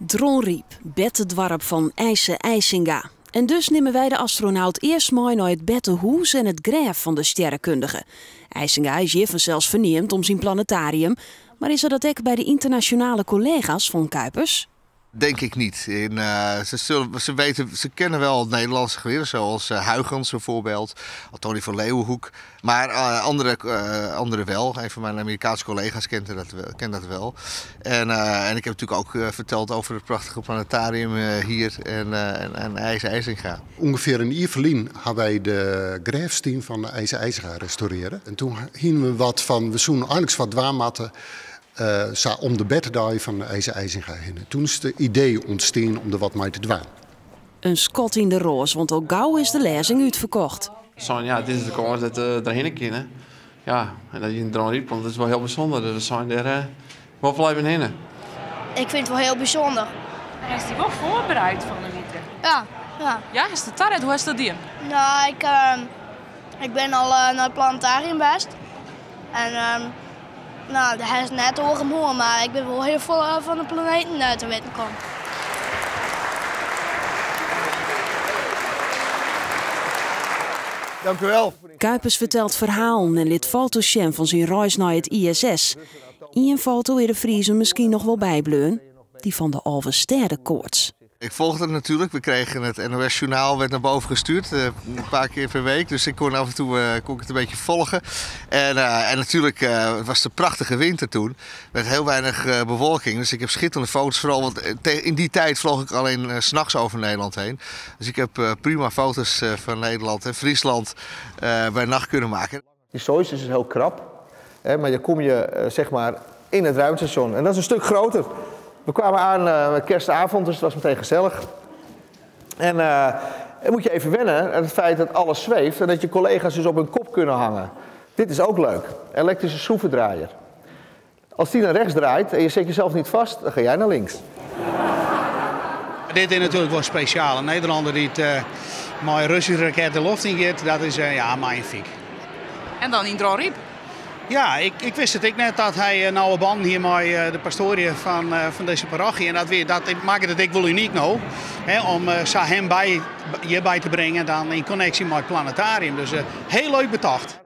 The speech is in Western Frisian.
Dronryp, bertedoarp fan Eise Eisinga. En dus nimme wy de astronaut earst mei nei it bertehûs en it grêf fan de stjerrekundige. Eisinga is hjir fansels ferneamd om syn planetarium, mar is er dat ek by de ynternasjonale kollega's fan Kuipers? Denk ik niet. Ze, zullen, ze, weten, ze kennen wel het Nederlandse geleerden, zoals Huygens bijvoorbeeld, Antonie van Leeuwenhoek. Maar andere wel. Een van mijn Amerikaanse collega's kent dat wel. En ik heb natuurlijk ook verteld over het prachtige planetarium hier en Eise Eisinga. Ungefear in jier ferlyn hawwe wy de grêfstien fan Eise Eisinga restaurearre. En doe hiene we wat fan, we soene eigenlik wat dwaan moatte sa om de bertedei fan Eise Eisinga hinne. Doe is it idee ûntstien om der wat mei te dwaan. In skot yn de roas, want al gau is de lêzing útferkocht. Sein, ja, dit is de kâns dat we derhinne kinne. Ja, en dat je yn Dronryp komt, dat is wol hiel bysûnder. Dus we seinen dêr wol blijven hinne. Ik fyn it wol hiel bysûnder. En is dy wol foarbereid fan 'e wike? Ja. Ja, is it taret? Hoe hast dat dien? Nou, ik bin al nei it planetarium west. En nou, dêr is net oer hân, mar ik bin wol hiel folle fan de planeten te witten kommen. Dank u wel. Kuipers fertelt ferhalen en lit foto's sjen fan syn reis nei it ISS. Ien foto is de Friezen miskien noch wol bybleaun, dy fan de Alvestêdekoarts. Ik volgde het natuurlijk. We kregen het NOS-journaal, werd naar boven gestuurd, een paar keer per week. Dus ik kon af en toe kon ik het een beetje volgen. En natuurlijk het was de prachtige winter toen, met heel weinig bewolking. Dus ik heb schitterende foto's, vooral want in die tijd vloog ik alleen 's nachts over Nederland heen. Dus ik heb prima foto's van Nederland en Friesland bij nacht kunnen maken. Die Soyuz is dus heel krap, hè, maar dan kom je in het ruimtestation. En dat is een stuk groter. We kwamen aan met kerstavond, dus het was meteen gezellig. En dan moet je even wennen aan het feit dat alles zweeft en dat je collega's dus op hun kop kunnen hangen. Dit is ook leuk, elektrische schroevendraaier. Als die naar rechts draait en je zet jezelf niet vast, dan ga jij naar links. Dit is natuerlik wol spesjaal. In Nederlanner dy't mei Russyske raket de loft yn giet, dat is magnifyk. En dan yn Dronryp? Ja, ik wist it ek net dat hy nauwe bannen hie mei de pastoarje fan dizze parochy. En dat makket it ek wol unyk no, hè, om sa him hjirby te bringen dan yn konneksje mei it planetarium. Dus hiel leuk betocht.